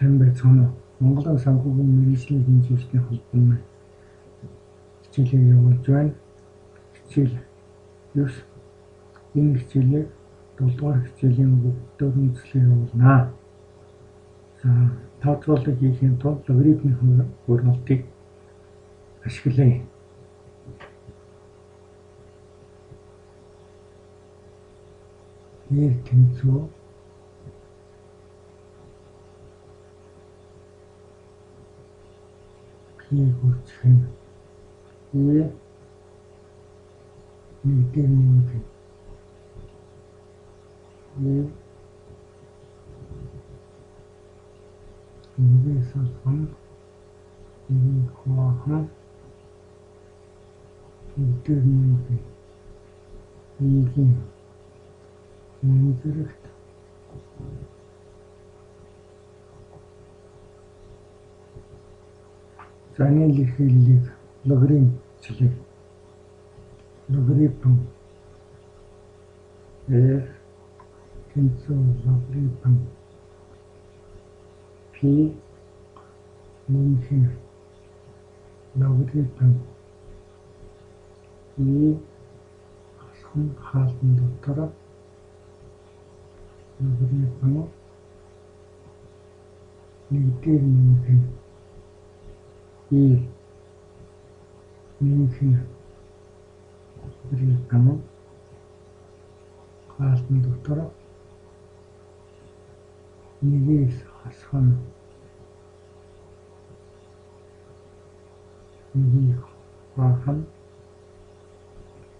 Сайн байцгаана уу? Монголын санхүүгийн мэргэжлийн хэмжээчдийн холбооны хичээлийг явуулж байна. Хичээл 9. Энэ хичээлийг 7 дугаар хичээлийн бүгдээр үзлээ явуулнаа. За, тооцоолыг хийхийн тулд логарифмын хуурмалтыг ашиглая. R тэнцүү P гүрчих нь E нэг дээр нэмэх нь E нэгээс алган нэгийг хуваах нь нэг дээр нэмэх нь E-ийн нэг зэрэгт. За, энэ илэрхийллийг логарифмчлээ. Логарифм R тэнцүү логарифм P нэмэх нь логарифм E хасах нь хаалтан дотор логарифм нэг дээр нэмэх нь E нэмэх нь логарифм хаалтан дотор нэгээс хасах нь нэгийг хуваах нь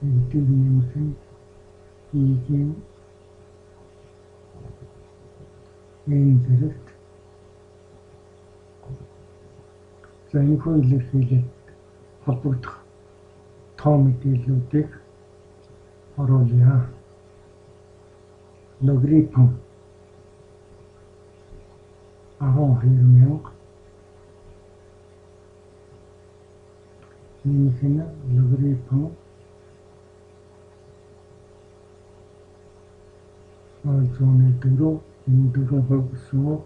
нэг дээр нэмэх нь E-ийн n зэрэгт. За, энэхүү илэрхийлэлд холбогдох тоо мэдээллүүдийг оруулъя. Логарифм 12000 нэмэх нь логарифм 0.4, энэ дөрвөн хувь гэсэн үг.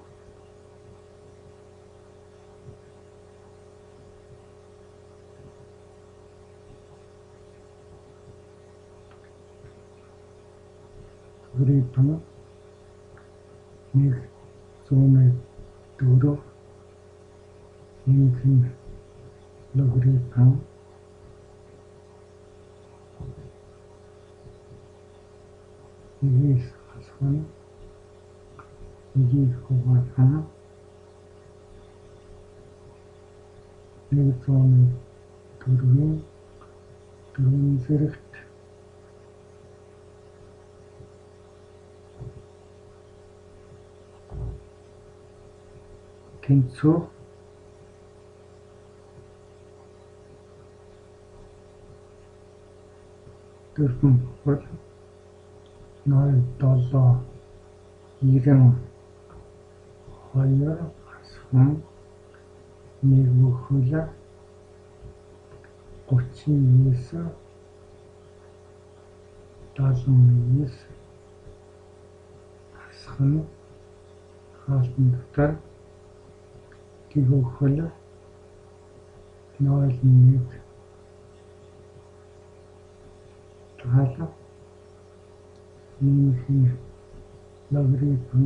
Логарифм 1.4 нэмэх нь логарифм нэгээс хасах нь нэгийг хуваах нь 1.4-ийн дөрвөн зэрэгт. Тэнцүү дөрвөн бүхэл 0 7 92 хасах нь нэг бүхэл 39 79 хасах нь хаалтан дотор тэг бүхэл 0 1 70 нэмэх нь логарифм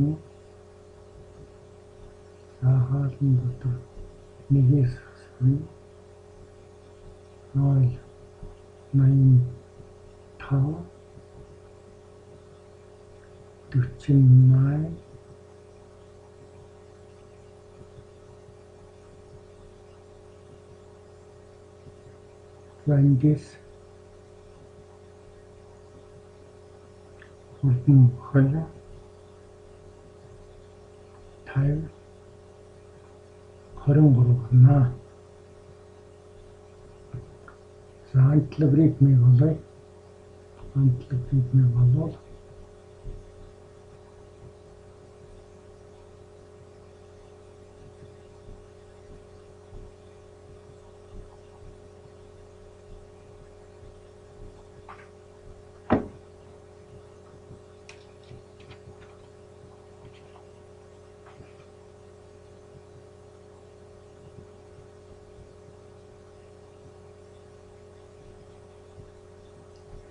хаалтан дотор нэгээс хасах нь 0 85 48 эндээс хурдан бүхэл 50 23 байна. За, антилогарифмыг олъё. Антилогарифмыг олвол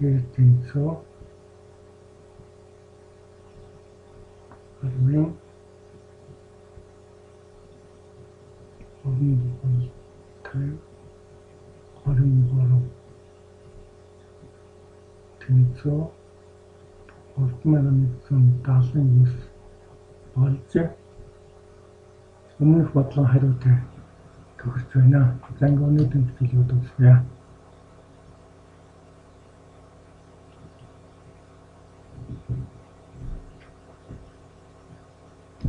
Тэгэхээр тэнцүү 10-ын 23 23 тэнцүү 3179 болж өмнөх бодлогын хариутай тохирч байна. За, ингээд өнөөдрийн хичээлийг дуусгая.